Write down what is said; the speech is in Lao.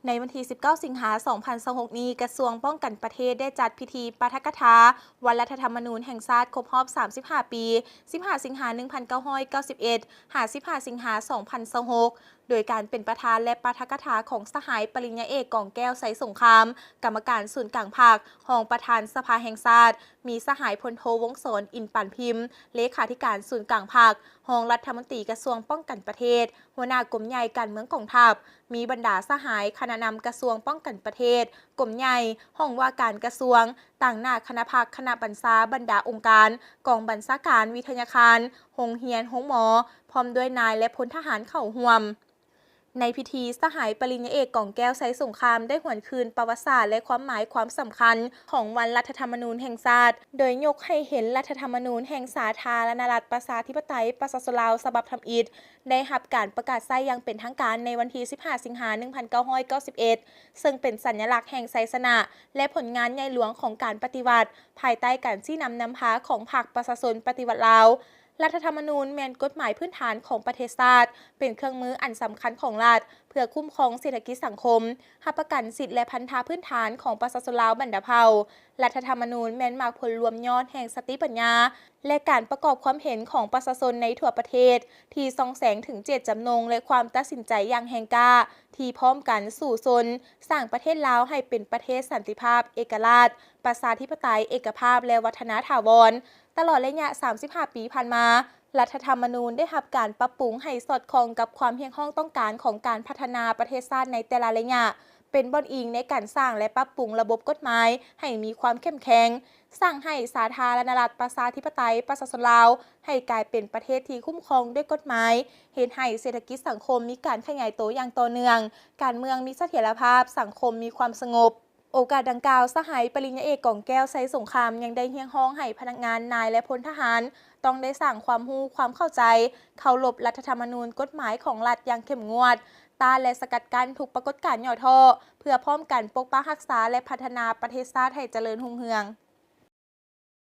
ໃນວັນທີສິບເກົ້າ ສິງຫາ ສອງພັນຊາວຫົກນີ້, ກະຊວງປ້ອງກັນປະເທດໄດ້ຈັດພິທີປາຖະກະຖາວັນລັດຖະທຳມະນູນແຫ່ງຊາດຄົບຮອບສາມສິບຫ້າປີ, ສິບຫ້າ ສິງຫາ ໜຶ່ງພັນເກົ້າຮ້ອຍເກົ້າສິບເອັດ ຫາ ສິບຫ້າ ສິງຫາ ສອງພັນຊາວຫົກ ໂດຍການເປັນປະທານ ແລະ ປາຖະກະຖາຂອງສະຫາຍປະລິນຍາເອກ ກອງແກ້ວ ໄຊສົງຄາມ, ກຳມະການສູນກາງພັກ, ຮອງປະທານສະພາແຫ່ງຊາດ, ມີສະຫາຍພົນໂທ ວົງສອນ ອິນປານພິມ, ເລຂາທິການສູນກາງພັກ, ຮອງລັດຖະມົນຕີກະຊວງປ້ອງກັນປະເທດ, ຫົວໜ້າກົມໃຫຍ່ການເມືອງກອງທັບ, ມີບັນດາສະຫາຍຄະນະນຳກະຊວງປ້ອງກັນປະເທດ, ກົມໃຫຍ່, ຫ້ອງວ່າການກະຊວງ, ຕາງໜ້າຄະນະພັກ, ຄະນະບັນຊາ, ບັນດາອົງການ, ກອງບັນຊາການ, ວິທະຍາຄານ, ໂຮງຮຽນ, ໂຮງໝໍ, ພ້ອມດ້ວຍນາຍ ແລະ ພົນທະຫານເຂົ້າຮ່ວມ. ໃນພິທີ, ສະຫາຍປະລິນຍາເອກ ກອງແກ້ວ ໄຊສົງຄາມ ໄດ້ຫວນຄືນປະຫວັດສາດ ແລະ ຄວາມໝາຍຄວາມສຳຄັນຂອງວັນລັດຖະທຳມະນູນແຫ່ງຊາດ, ໂດຍຍົກໃຫ້ເຫັນລັດຖະທຳມະນູນແຫ່ງສາທາລະນະລັດ ປະຊາທິປະໄຕ ປະຊາຊົນລາວ ສະບັບທຳອິດ ໄດ້ຮັບການປະກາດໃຊ້ຢ່າງເປັນທາງການໃນວັນທີສິບຫ້າ ສິງຫາ ໜຶ່ງພັນເກົ້າຮ້ອຍເກົ້າສິບເອັດ ເຊິ່ງເປັນສັນຍະລັກແຫ່ງໄຊຊະນະ ແລະ ຜົນງານໃຫຍ່ຫຼວງຂອງການປະຕິວັດ ພາຍໃຕ້ການຊີ້ນຳນຳພາຂອງພັກປະຊາຊົນປະຕິວັດລາວ. ລັດຖະທຳມະນູນແມ່ນກົດໝາຍພື້ນຖານຂອງປະເທດຊາດ, ເປັນເຄື່ອງມືອັນສຳຄັນຂອງລັດ ເພື່ອຄຸ້ມຄອງເສດຖະກິດສັງຄົມ, ຮັບປະກັນສິດ ແລະ ພັນທະພື້ນຖານຂອງປະຊາຊົນລາວບັນດາເຜົ່າ. ລັດຖະທຳມະນູນແມ່ນໝາກຜົນລວມຍອດແຫ່ງສະຕິປັນຍາ ແລະ ການປະກອບຄວາມເຫັນຂອງປະຊາຊົນໃນທົ່ວປະເທດ ທີ່ສ່ອງແສງເຖິງເຈດຈຳນົງ ແລະ ຄວາມຕັດສິນໃຈຢ່າງແຮງກ້າ ທີ່ພ້ອມກັນສູ້ຊົນສ້າງປະເທດລາວໃຫ້ເປັນປະເທດສັນຕິພາບ, ເອກະລາດ, ປະຊາທິປະໄຕ, ເອກະພາບ ແລະ ວັດທະນາຖາວອນ. ຕະຫຼອດໄລຍະສາມສິບຫ້າປີຜ່ານມາ, ລັດຖະທຳມະນູນໄດ້ຮັບການປັບປຸງໃຫ້ສອດຄ່ອງກັບຄວາມຮຽກຮ້ອງຕ້ອງການຂອງການພັດທະນາປະເທດຊາດໃນແຕ່ລະໄລຍະ, ເປັນບ່ອນອີງໃນການສ້າງ ແລະ ປັບປຸງລະບົບກົດໝາຍໃຫ້ມີຄວາມເຂັ້ມແຂງ, ສ້າງໃຫ້ສາທາລະນະລັດ ປະຊາທິປະໄຕ ປະຊາຊົນລາວ ໃຫ້ກາຍເປັນປະເທດທີ່ຄຸ້ມຄອງດ້ວຍກົດໝາຍ, ເຮັດໃຫ້ເສດຖະກິດສັງຄົມມີການຂະຫຍາຍໂຕຢ່າງຕໍ່ເນື່ອງ, ການເມືອງມີສະຖຽນລະພາບ, ສັງຄົມມີຄວາມສະຫງົບ. ໂອກາດດັ່ງກ່າວ, ສະຫາຍປະລິນຍາເອກ ກອງແກ້ວ ໄຊສົງຄາມ ຍັງໄດ້ຮຽກຮ້ອງໃຫ້ພະນັກງານ, ນາຍ ແລະ ພົນທະຫານ ຕ້ອງໄດ້ສ້າງຄວາມຮູ້, ຄວາມເຂົ້າໃຈ, ເຄົາລົບລັດຖະທຳມະນູນ, ກົດໝາຍຂອງລັດຢ່າງເຂັ້ມງວດ, ຕ້ານ ແລະ ສະກັດກັ້ນທຸກປາກົດການຫຍໍ້ທໍ້ ເພື່ອພ້ອມກັນປົກປັກຮັກສາ ແລະ ພັດທະນາປະເທດຊາດໃຫ້ຈະເລີນຮຸ່ງເຮືອງ.